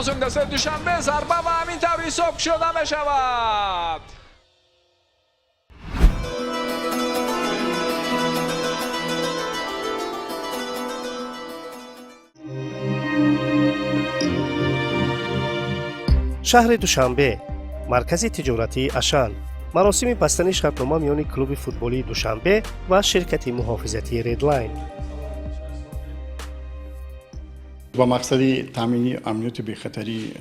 Дарвозаи дастаи Душанбе, зарба ва ҳамин тавр ҳисоб кушода мешавад. Шаҳри Душанбе, маркази тиҷоратии Ашан, маросими бастани шартнома миёни клуби футболии Душанбе ва ширкати муҳофизатии Редлайн. Ба мақсади таъмини амнияти бехатарии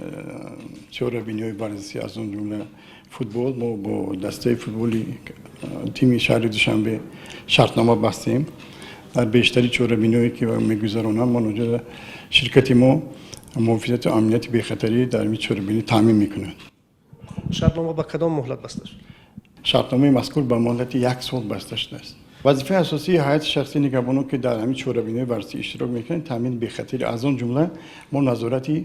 чорабиниҳои варзишӣ, аз он ҷумла футбол, мо бо дастаи футболи тими шаҳри Душанбе шартнома бастем. Дар бештари чорабиниҳое ки мегузаронанд, мо онҷо ширкати мо муҳофизату амнияти бехатарӣ дар ин чорабинӣ таъмин мекунад. Шартнома ба кадом муҳлат баста шуд? Шартномаи мазкур ба муҳлати як сол баста шудааст. Вазифаи асосии ҳайати шахсии нигаҳбонон, ки дар ҳамин чорабиниҳои варзишӣ иштирок мекунанд, таъмини бехатарӣ, аз он ҷумла мо назорати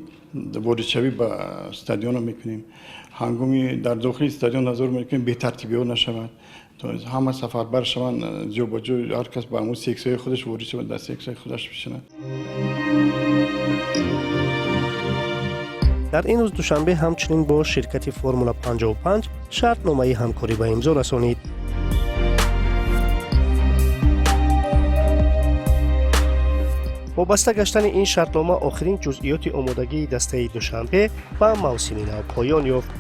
воридшавӣ ба стадионро мекунем, ҳангоми дар дохили стадион назор мекунем, бетартибиҳо нашавад, ҳама сафарбар шаванд, ҷобаҷо ҳар кас ба ҳамон сексияи худаш ворид шавад, дар сексияи худаш бишинад. Дар ин рӯз Душанбе ҳамчунин бо ширкати Формула 55 шартномаи ҳамкорӣ ба имзо расонид. Бо баста гаштани ин шартнома охирин ҷузъиёти омодагии дастаи Душанбе ба мавсими нав поён ёфт.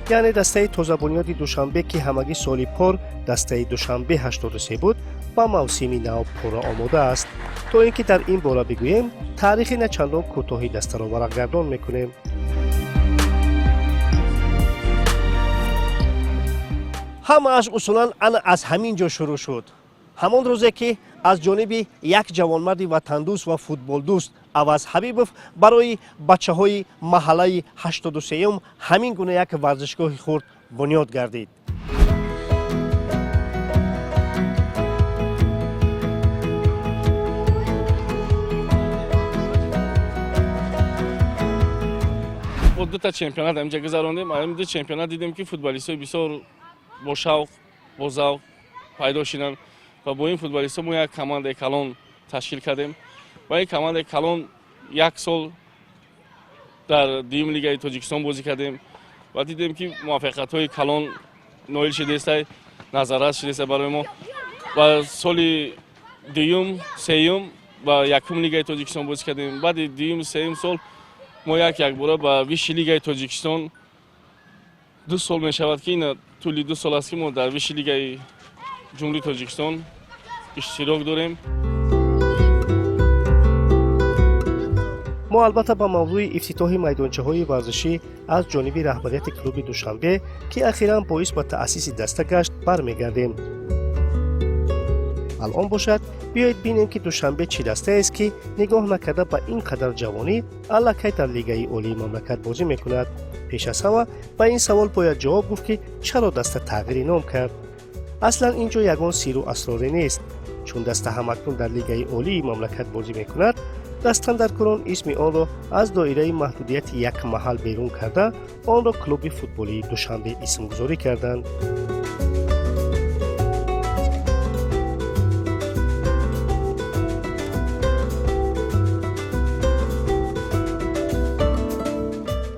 Яъне дастаи тозабунёди Душанбе, ки ҳамагӣ соли пор дастаи Душанбе 83 буд, ба мавсими нав пурра омода аст. То ин ки дар ин бора бигӯем, таърихи на чандон кӯтоҳи дастаро варақгардон мекунем. Ҳамааш усулан ана аз ҳамин ҷо шурӯъ шуд, ҳамон рӯзе ки аз ҷониби як ҷавонмарди ватандӯст ва футболдӯст Аваз Ҳабибов барои бачаҳои маҳаллаи 83-юм ҳамин гуна як варзишгоҳи хурд бунёд гардид. Мо дута чемпионат ҳаминҷа гузарондем. Ҳамин ду чемпионат дидем, ки футболистҳои бисёр бо шавқ, бо завқ пайдо шуданд ва бо ин футболистҳо мо як командаи калон ташкил кардем ва ин командаи калон як сол дар дуюм лигаи Тоҷикистон бозӣ кардем ва дидем, ки муваффақиятҳои калон ноил шудестай, назаррас шудеста барои мо. Ва соли дуюм, сеюм ба якум лигаи Тоҷикистон бозӣ кардем. Баъди дуюм, сеюм сол мо як якбора ба высший лигаи Тоҷикистон, 2 сол мешавад, ки ин тӯли 2 сол аст, ки мо дар высший лигаи Ҷумҳурии Тоҷикистон иштирок дорем. Мо албатта ба мавзӯи ифтитоҳи майдончаҳои варзишӣ аз ҷониби раҳбарияти клуби Душанбе, ки ахиран боис ба таъсиси даста гашт, бармегардем. Алон бошад, биёед бинем, ки Душанбе чӣ дастаест, ки нигоҳ накарда ба ин қадар ҷавонӣ аллакай дар лигаи олии мамлакат бозӣ мекунад. Пеш аз ҳама ба ин савол бояд ҷавоб гуфт, ки чаро даста тағйири ном кард. Аслан ин ҷо ягон сирру асроре нест. Чун даста ҳамакнун дар лигаи олии мамлакат бозӣ мекунад, дастандаркорон исми онро аз доираи маҳдудияти як маҳал берун карда, онро клуби футболии Душанбе исмгузорӣ карданд.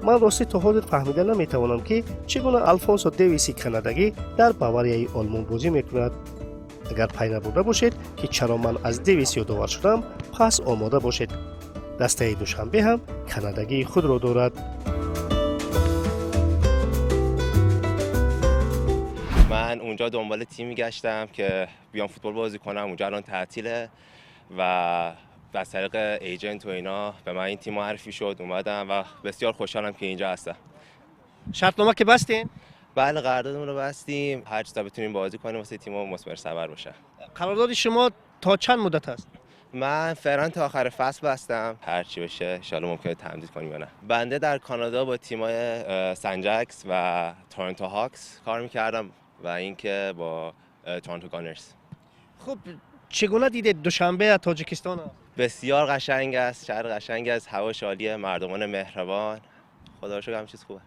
Ман ростӣ то ҳозир фаҳмида наметавонам, ки чӣ гуна Алфонсо Девиси канадагӣ дар Баварияи Олмон бозӣ мекунад. Агар пай набурда бошед, ки чаро ман аз Девис ёдовар шудам, пас омода бошед, дастаи Душанбе ҳам канадагии худро дорад. من اونجا دنبال تیمی گشتم که بیام فوتبال بازی کنم. اونجا الان تعطیله و از طریق agent و اینا به من این تیم معرفی شد، اومدم و بسیار خوشحالم که اینجا هستم. شرطنامه که بستین؟ بله، قراردادمون رو بستیم. هر چیزا بتونیم بازی کنیم واسه تیم مثمر ثمر باشه. قرارداد شما تا چند مدت است؟ من فعلا تا آخر فصل بستم. هر چی بشه ان ممکنه تمدید کنیم یا نه. بنده در کانادا با تیمای سنجکس و تورنتو هاکس کار میکردم و اینکه با تورنتو گانرز. خب، چگونه دیدید دوشنبه تاجیکستان؟ بسیار قشنگ است، شهر قشنگ است، هواش عالیه، مردمان مهربان. خدا رو شکر همه چیز خوب است.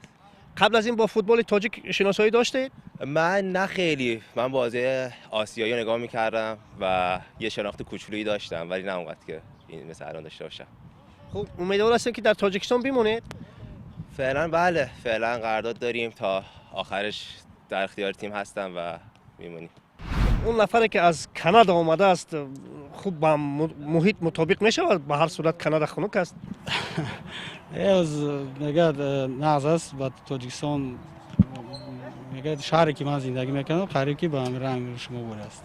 قبل از این با فوتبال تاجیک شناسایی داشتید؟ من نه خیلی. من بازی آسیایی رو نگاه میکردم و یه شناخت کوچولویی داشتم، ولی نه اونقدر که این مثل الان داشته باشم. خب، امیدوار هستیم که در تاجیکستان بمونید. فعلا بله، فعلا قرارداد داریم تا آخرش در اختیار تیم هستم و میمونیم. Он нафаре ки аз Канада омадааст, хуб ба муҳит мутобиқ мешавад? Ба ҳар сурат Канада хунук аст. Мегӯяд, нағз аст ба Тоҷикистон. Мегӯяд, шаҳре ки ман зиндагӣ мекардам, қариб ки ба ҳамин ранг шумо буд аст.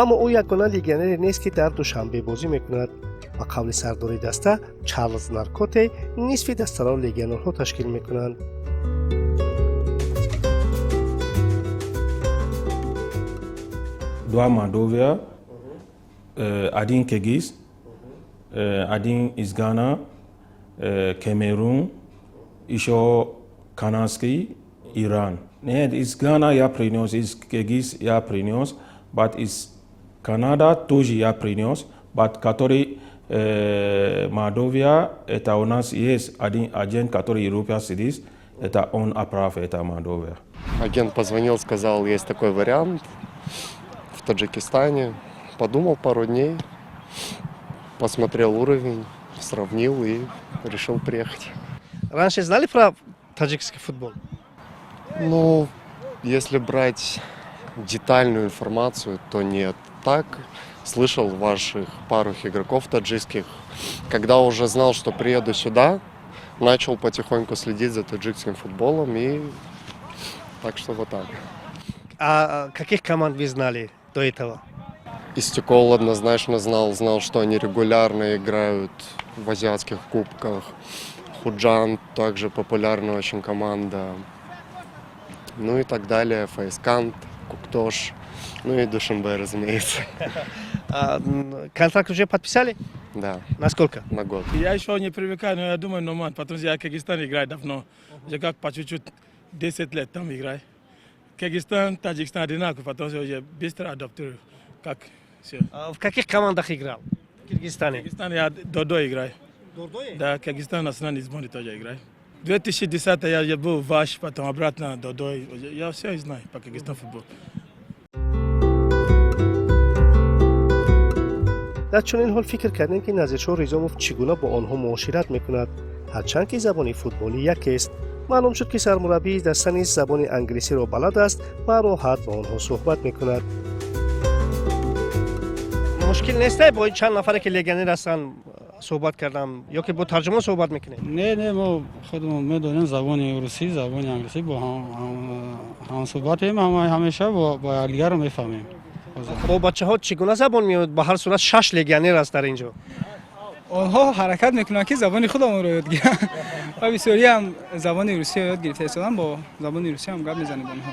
Аммо ӯ ягона легионере нест, ки дар Душанбе бозӣ мекунад. Ба қавли сардори даста Чарлз Наркоте, нисфи дастаро легионерҳо ташкил мекунанд. Два Молдовия, один Киргиз, один из Гана, Камерун, еще канадский, Иран. Нет, из Гана я принес, из Киргиз я принес, but из Канада тоже я принес, but который Молдовия, это у нас есть один агент, который Европа сидит, это он отправил, это Молдовия. Агент позвонил, сказал, есть такой вариант в Таджикистане. Подумал пару дней, посмотрел уровень, сравнил и решил приехать. Раньше знали про таджикский футбол? Ну, если брать детальную информацию, то нет. Так, слышал ваших пару игроков таджикских. Когда уже знал, что приеду сюда, начал потихоньку следить за таджикским футболом, и так что вот так. А каких команд вы знали до этого? Истиклол однозначно знал, знал, что они регулярно играют в азиатских кубках. Худжанд также популярная очень команда. Ну и так далее. Файзканд, Куктош, ну и Душанбе, разумеется. А, контракт уже подписали? Да. На сколько? На год. Я еще не привыкаю, но я думаю, нормально, потому что я в Кыргызстане играю давно. Я как по чуть-чуть 10 лет там играю. Кыргызстан, Таджикистан одинаково, потому что я быстро адаптирую. Как все. А в каких командах играл? В Киргизстане? В Киргизстане я Дордой играю. Дордой? Да, Кыргызстан национальный сборной тоже играю. 2010 я был в Вахш, потом обратно Дордой. Я все знаю по Кыргызстан футбол. Дар чунин ҳол фикр кардем, ки Назиршоҳ Ризомов чӣ гуна бо онҳо муошират мекунад, ҳарчанд ки забони футболӣ якест. Маълум шуд, ки сармураббии даста низ забони англисиро балад аст ва роҳат бо онҳо суҳбат мекунад. Мушкил несте бо чанд нафаре ки легионер ҳастанд суҳбат кардам ё ки бо тарҷумон суҳбат мекунед? Не, не, мо худмон медонем забони русӣ, забони англисӣ, бо ҳамсуҳбатем ҳамеша, бо якдигарро мефаҳмем. Бо бачаҳо чӣ гуна забон меояд? Ба ҳар сурат шаш легионер аст дар ин ҷо. Онҳо ҳаракат мекунанд, ки забони худамонро ёд гиранд, ва бисёриам забони русия ёд гирифта истоданд. Бо забони русиям гап мезанем бо онҳо.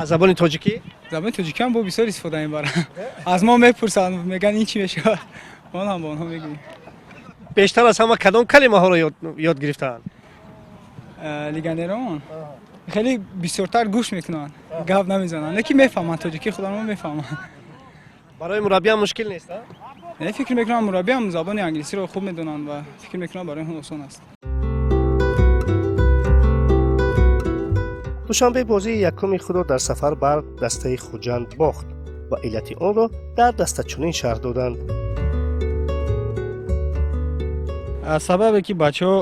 Забони тоҷикӣ? Забони тоҷикиам бо бисёр истифода мебаранд. Аз мо мепурсанд, мегӯянд, ин чӣ мешавад, мо ҳам бо онҳо мегӯем. Бештар аз ҳама кадом калимаҳоро ёд гирифтаанд? Легионерон хеле бисёртар гӯш мекунанд, гап намезананд, лекин мефаҳманд, тоҷикии худамон мефаҳманд. Барои мураббиам мушкил нест? Не, фикр мекунам, мураббиам забони англисиро хуб медонанд ва фикр мекунам, барои он осон аст. Душанбе бозии якуми худро дар сафар бар дастаи Хуҷанд бохт ва иллати онро дар даста чунин шарҳ доданд. Аз сабабе ки бачаҳо,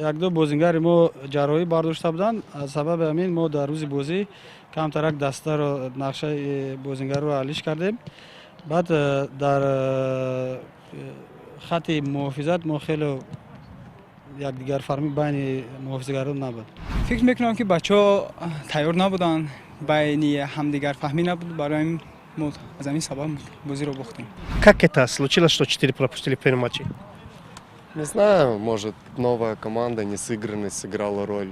якду бозингари мо ҷарроҳӣ бардошта буданд, аз сабаби ҳамин мо дар рӯзи бозӣ камтарак дастаро, нақшаи бозингарро алиш кардем. Баъд дар хатти муҳофизат мо хеле якдигарфаҳмӣ байни муҳофизгарон набуд. Фикр мекунам, ки бачаҳо тайёр набуданд, байни ҳамдигарфаҳмӣ набуд, барои ҳамин мо аз ҳамин сабаб бозиро бохтем. Как это случилось, что четыре пропустили в первом матче? Не знаю, может, новая команда, несыгранность сыграла роль.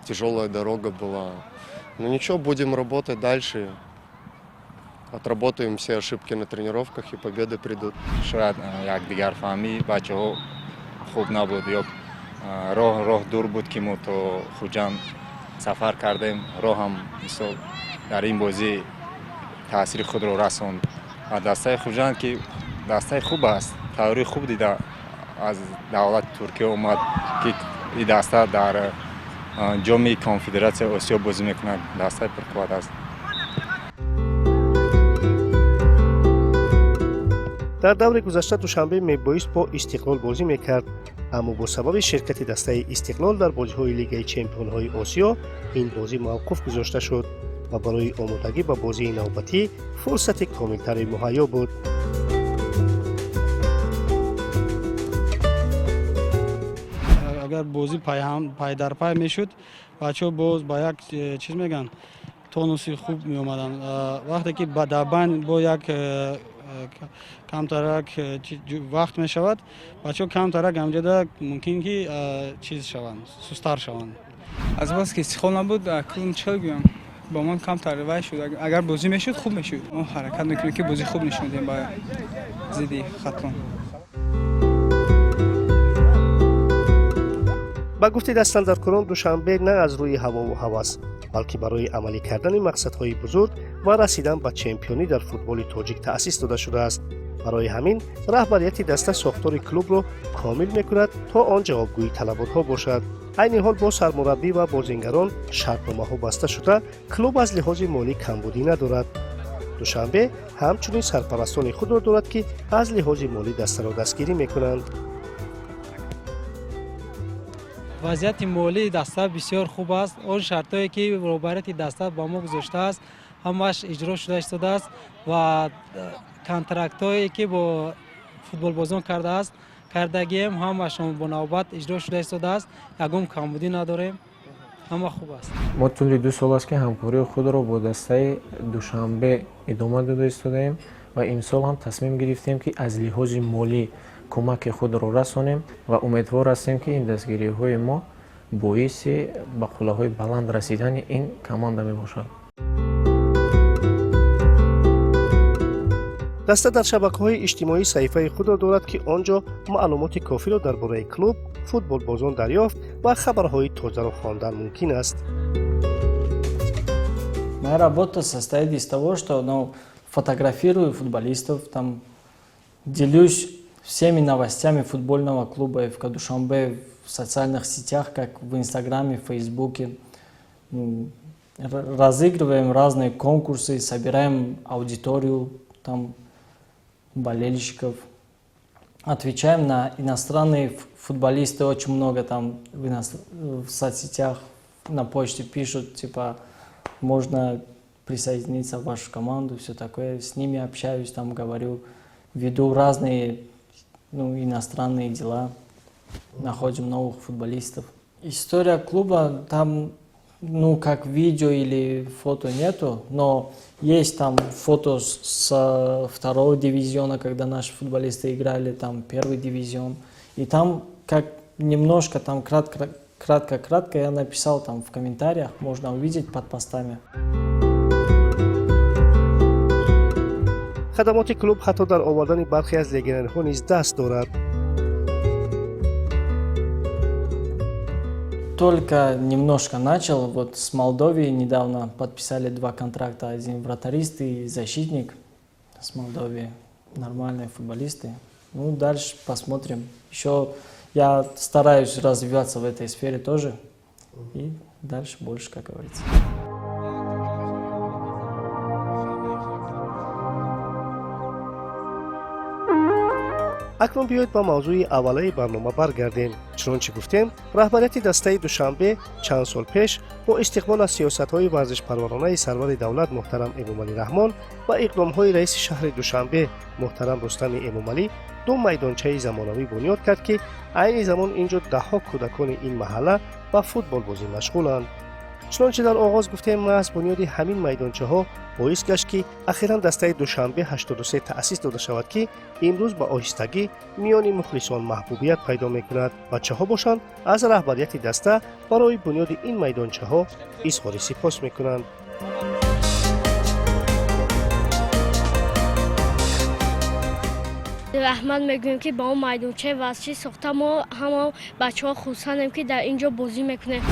Тяжелая дорога была. Но ничего, будем работать дальше. Отработаем все ошибки на тренировках, и победы придут. Шояд якдигарфаҳмӣ бачаҳо хуб набуд ё роҳ дур буд, ки мо то Хуҷанд сафар кардем, роҳам мисол дар ин бозӣ таъсири худро расонд. Ва дастаи Хуҷанд, ки дастаи хуб аст, тайёрии хуб дида аз давлати Туркия омад, ки ин даста дар Ҷоми Конфедератсияи Осиё бозӣ мекунад, дастаи пурқувват аст. Дар даври гузашта Душанбе мебоист бо Истиқлол бозӣ мекард, аммо бо сабаби ширкати дастаи Истиқлол дар бозиҳои Лигаи чемпионҳои Осиё ин бозӣ мавқуф гузошта шуд ва барои омодагӣ ба бозии навбатӣ фурсати комилтаре муҳайё буд. Агар бозӣ пайдарпай мешуд, бачаҳо боз ба як чиз мегӯянд, тонуси хуб меомаданд. Вақте ки дар байн бо як камтарак вақт мешавад, бачаҳо камтарак ҳамҷода мумкин ки чиз шаванд, сустар шаванд. Аз бас ки Истиқлол набуд, акнун чӣ гӯям, ба ман камтар вай шуд. Агар бозӣ мешуд, хуб мешуд. Мо ҳаракат мекунем, ки бозӣ хуб нишон диҳем ба зидди Хатлон. Ба гуфти дастандаркорон, Душанбе на аз рӯи ҳавову ҳавас, балки барои амалӣ кардани мақсадҳои бузург ва расидан ба чемпионӣ дар футболи тоҷик таъсис дода шудааст. Барои ҳамин раҳбарияти даста сохтори клубро комил мекунад, то он ҷавобгӯи талаботҳо бошад. Айни ҳол бо сармураббӣ ва бозингарон шартномаҳо баста шуда, клуб аз лиҳози молӣ камбудӣ надорад. Душанбе ҳамчунин сарпарастони худро дорад, ки аз лиҳози молӣ дастаро дастгирӣ мекунанд. Вазъияти молии даста бисёр хуб аст. Он шартҳое, ки роҳбарияти даста ба мо гузоштааст, ҳамааш иҷро шуда истодааст ва контрактҳое, ки бо футболбозон кардааст, кардагием, ҳамашон бо навбат иҷро шуда истодааст. Ягон камбудӣ надорем, ҳама хуб аст. Мо тӯли 2 сол аст, ки ҳамкории худро бо дастаи Душанбе идома дода истодаем ва имсол ҳам тасмим гирифтем, ки аз лиҳози молӣ кӯмаки худро расонем ва умедвор ҳастем, ки ин дастгириҳои мо боиси ба қуллаҳои баланд расидани ин команда мебошад. Даста дар шабакаҳои иҷтимоӣ саҳифаи худро дорад, ки он ҷо маълумоти кофиро дар бораи клуб, футболбозон дарёфт ва хабарҳои тозаро хондан мумкин аст. Моя работа состоит из того, что, ну, фотографирую футболистов, там, делюсь всеми новостями футбольного клуба ФК Душанбе в социальных сетях, как в Инстаграме, Фейсбуке. Разыгрываем разные конкурсы, собираем аудиторию, там, болельщиков. Отвечаем на иностранные футболисты, очень много там в соцсетях, на почте пишут, типа, можно присоединиться в вашу команду, все такое. С ними общаюсь, там говорю, веду разные, ну, иностранные дела, находим новых футболистов. История клуба там, ну, как видео или фото нету, но есть там фото с второго дивизиона, когда наши футболисты играли, там первый дивизион. И там как немножко, там кратко-кратко я написал там в комментариях, можно увидеть под постами. Хадамоти клуб ҳатто дар овардани бархе аз легионерҳо низ даст дорад. Только немножко начал. Вот с Молдовией недавно подписали 2 контракта. Один вратарист и защитник с Молдовии. Нормальные футболисты. Ну, дальше посмотрим. Еще я стараюсь развиваться в этой сфере тоже. И дальше больше, как говорится. Акнун биёед ба мавзӯи аввалаи барнома баргардем. Чунончи гуфтем, раҳбарияти дастаи Душанбе чанд сол пеш бо истиқбол аз сиёсатҳои варзишпарваронаи сарвари давлат муҳтарам Эмомалӣ Раҳмон ва иқдомҳои раиси шаҳри Душанбе муҳтарам Рустами Эмомалӣ ду майдончаи замонавӣ бунёд кард, ки айни замон ин ҷо даҳҳо кӯдакони ин маҳалла ба футболбозӣ машғуланд. Чунончи дар оғоз гуфтем, маҳз бунёди ҳамин майдончаҳо боис гашт, ки ахиран дастаи Душанбе 83 таъсис дода шавад, ки имрӯз ба оҳистагӣ миёни мухлисон маҳбубият пайдо мекунад. Бачаҳо бошанд, аз раҳбарияти даста барои бунёди ин майдончаҳо изҳори сипос мекунанд. Раҳмат мегӯем, ки ба он майдончаи варзишӣ сохта, мо ҳама бачаҳо хурсандем, ки дар ин ҷо бозӣ мекунем.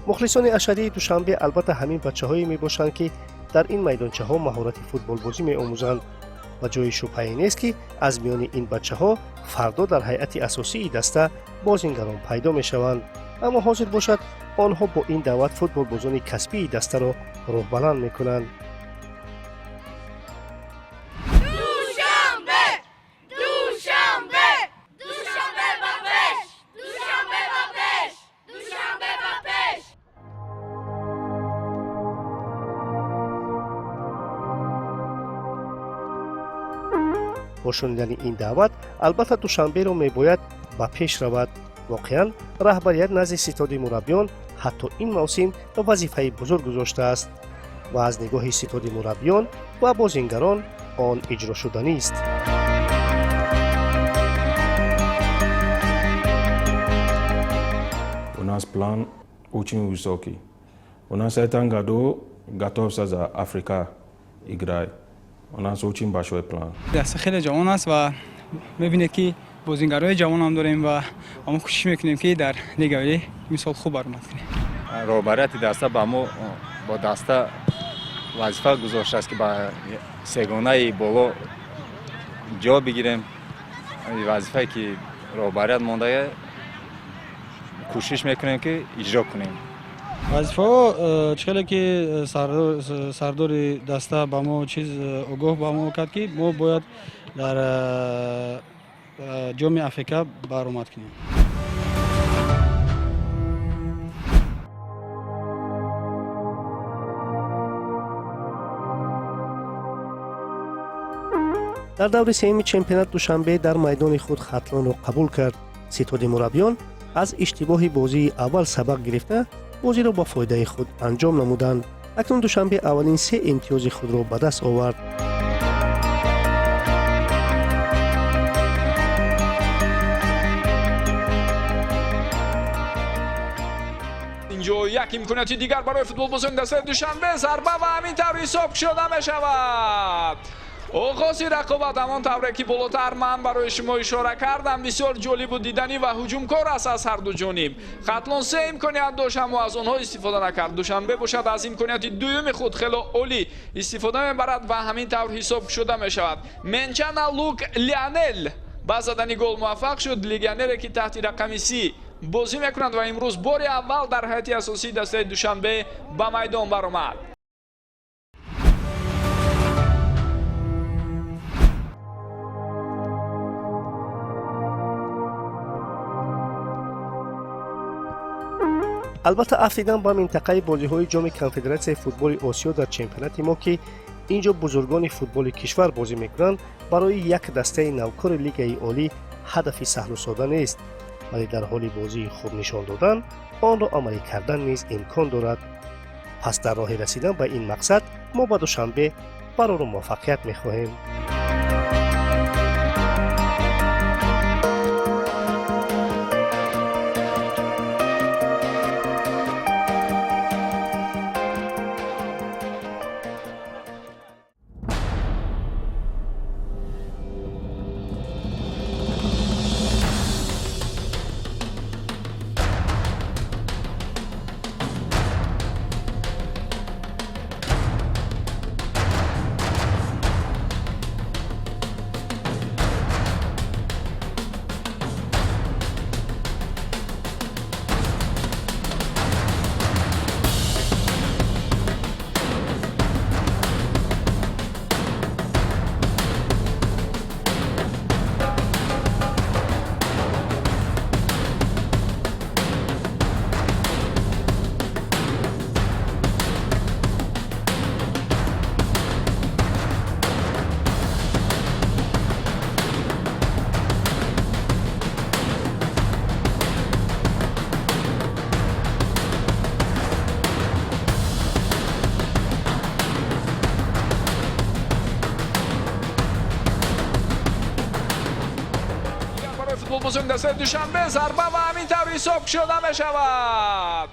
Мухлисони ашадии Душанбе албатта ҳамин бачаҳое мебошанд, ки дар ин майдончаҳо маҳорати футболбозӣ меомӯзанд ва ҷои шубҳае нест, ки аз миёни ин бачаҳо фардо дар ҳайати асосии даста бозингарон пайдо мешаванд. Аммо ҳозир бошад, Онҳо бо ин даъват футболбозони касбии дастаро рӯҳбаланд мекунанд. Душанбе! Душанбе! Душанбе ба пеш! Душанбе ба пеш! Душанбе ба пеш! Бо шунидани ин даъват, албатта, Душанберо мебояд ба пеш равад. Воқеан, раҳбарият назди ситоди мураббиён ҳатто ин мавсим вазифаи бузург гузоштааст ва аз нигоҳи ситоди мураббиён ва бозингарон он иҷрошуданист. У нас план очень высокий. У нас в этом году готовится за Африка играть. У нас очень большой план. Даста хеле ҷавон аст ва мебинед, ки бозингарои ҷавонам дорем ва мо кӯшиш мекунем, ки дар Лигаи мисол хуб баромад кунем. Роҳбарияти даста ба мо бо даста вазифа гузоштааст, ки ба сегонаи боло ҷо бигирем. Вазифае ки роҳбарият мондага, кӯшиш мекунем, ки иҷро кунем. Вазифаҳо чӣ хеле ки сардори даста ба мо чиз огоҳ ба мо кард, ки мо бояд дар Ҷоми Африка баромад кунем. Дар даври сеюми чемпионат Душанбе дар майдони худ Хатлонро қабул кард. Ситоди мураббиён аз иштибоҳи бозии аввал сабақ гирифта, бозиро ба фоидаи худ анҷом намуданд. Акнун Душанбе аввалин се имтиёзи худро ба даст овард. Инҷо як имконияти дигар барои футболбозони дастаи Душанбе. Зарба ва ҳамин тавр ҳисоб кушода мешавад. Оғози рақобат ҳамон тавре ки болотар ман барои шумо ишора кардам, бисёр ҷолибу диданӣ ва ҳуҷумкор аст аз ҳарду ҷониб. Хатлон се имконият дошт, аммо аз онҳо истифода накард. Душанбе бошад, аз имконияти дуюми худ хело олӣ истифода мебарад ва ҳамин тавр ҳисоб кушода мешавад. Менчана Лук Леонел ба задани гол муваффақ шуд. Легионере, ки таҳти рақами 30 бозӣ мекунад ва имрӯз бори аввал дар ҳайати асосии дастаи Душанбе ба майдон баромад. Албатта, афтидан ба минтақаи бозиҳои Ҷоми Конфедератсияи футболи Осиё дар чемпионати мо, ки ин ҷо бузургони футболи кишвар бозӣ мекунанд, барои як дастаи навкори Лигаи олӣ ҳадафи саҳлу сода нест, вале дар ҳоли бозии хуб нишон додан онро амалӣ кардан низ имкон дорад. Пас дар роҳи расидан ба ин мақсад мо ба Душанбе барору муваффақият мехоҳем. Футболбозони дастаи Душанбе. Зарба ва ҳамин тавр ҳисоб кушода мешавад.